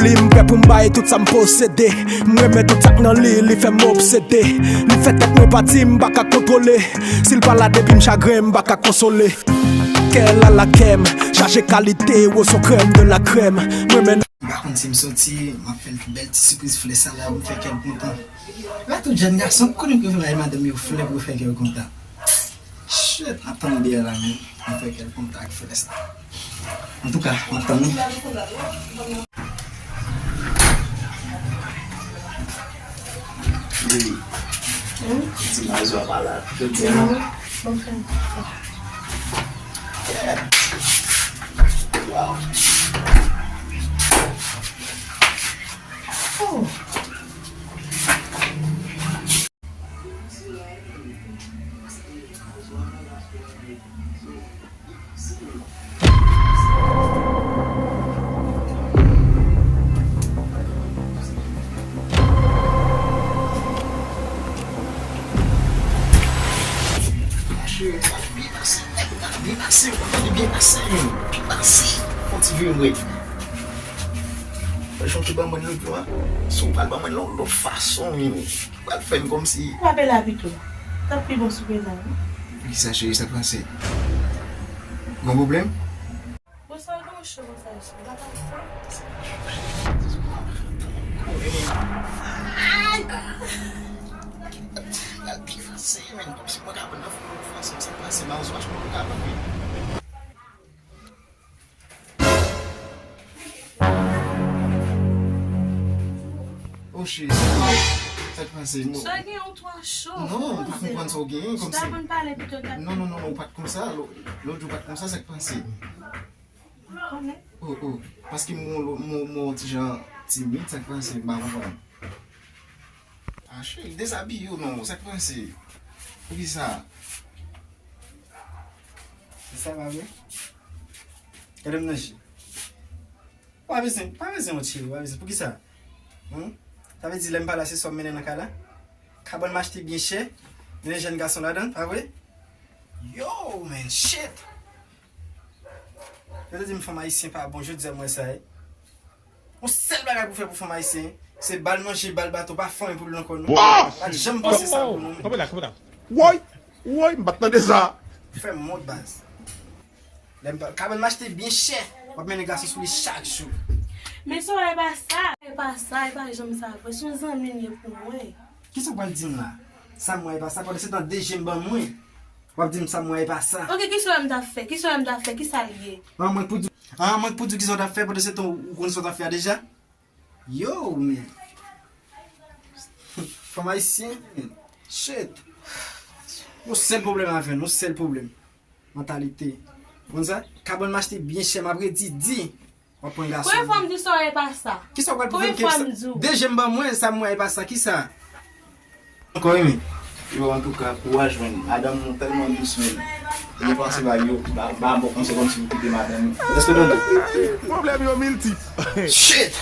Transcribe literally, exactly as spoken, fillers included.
M prè pou m bay tout sa m posede. M renmen tout sa k nan li, li fè m obsede. Li fè tèt mwen pati, m pa ka kontwole. Si l pa la depi m chagren, m pa ka konsole. Kè l a lakè m, chaje kalite, wo son krèm de la krèm. M renmen. M pa konn si m soti, m ap fè l bèl ti sipriz flè sa la, m fè kè l kontan. La tout jèn gason konnen pou yo fè bay madanm yo flè pou yo fè kè yo kontan. Shit, m ap tann deyò la menm. M fè kè l kontan ak flè sa. Antouka, m ap tann li. Lili, hmm? Ti mazo a pa la. Jodi a. Non, bon, frè. Yeah. Wow. Oh. Cheri, sa byen pase, nèg, sa byen pase, byen pase, byen pase. Fon ti vire mwen. Jan w te ban mwen lòt jou a, si w pral ban mwen l yon lòt fason, wi. Pral fè m kòmsi. Ou pa pale a pito. T ap pi bon si w pale a, wi. Poukisa, cheri, sa k pase? Gon pwoblèm? Bon, sa gen yon cho konsa, cheri. Sa pa sa. Ay! Al pi fasil, men, kòmsi mwen ka pran nan fason sa k pase, mazo a, mwen ka pran, wi. Oh, cheri, sa k pase? Sa k pase? Sa gen yon twa cho. Non, m pa konprann sa w genyen, kòmsi. Chita pou n pale pito, ta. Non, non, non, non, ou pa t konsa. Lò-, lòt jou ou pa t konsa, sa k pase? Ou konnen. Oh, oh, paske m wè w, m wè w, m wè w ti jan timid, sa k pase? M pa konprann. Ah, cheri, dezabiye w non, sa k pase? Poukisa? Se sa, pa vre? Gade m nan je. Pa bezwen, pa bezwen wont, cheri, pa bezwen. Poukisa? Hmm? Sa vle di lè m pa la, se sa w mennen nan kay la? Kabann m achte byen chè, mennen jèn gason ladan l, pa vre? Yo, man, shit! Yo te di m fanm ayisyen pa bon, jodi a m wè sa, wi. Yon sèl bagay pou fè pou fanm ayisyen, se ba l manje, ba l baton, pa fanyen pou l ankò, non. Boss! Pa t janm panse sa pou nou, men. Kanpe la, kanpe la. Woy! Woy, m pa t tande sa. Fè m wont, baz. Lè m pa, kabann m achte byen chè. W ap mennen gason sou li chak jou. Men sa, e pa sa. E pa sa, e pa janm sa vre. Se yon zanmi l ye pou mwen. Kisa w pral di m la? Sa m wè e pa sa, pandan se tan de je m ban mwen. W ap di m sa m wè e pa sa. Ok, kisa w wè m t ap fè? Kisa w wè m t ap fè? Kisa l ye? An, mwen k pou di, an, mwen k pou di w kisa w t ap fè, pandan se tan ou konn sa w t ap fè a deja? Yo, men. Fanm ayisyen, men. Shit. Yon sèl pwoblèm avè n, yon sèl pwoblèm. Mantalite. Konn sa? Kabann m achte byen chè, m ap redi di. W ap pran gason. Konbyen fwa m di sa e pa sa? Kisa w pral pran? Konbyen fwa m di w? De je m ban mwen, sa m wè e pa sa, kisa? Ankò, wi, men. Yo, antouka, kouraj, men. Madanm nou tèlman dous, men. Li panse bagay yo, ba, ba bon konsèy kòmsi pou kite madanm li. Èske w tande? Pwoblèm yo miltip. Shit!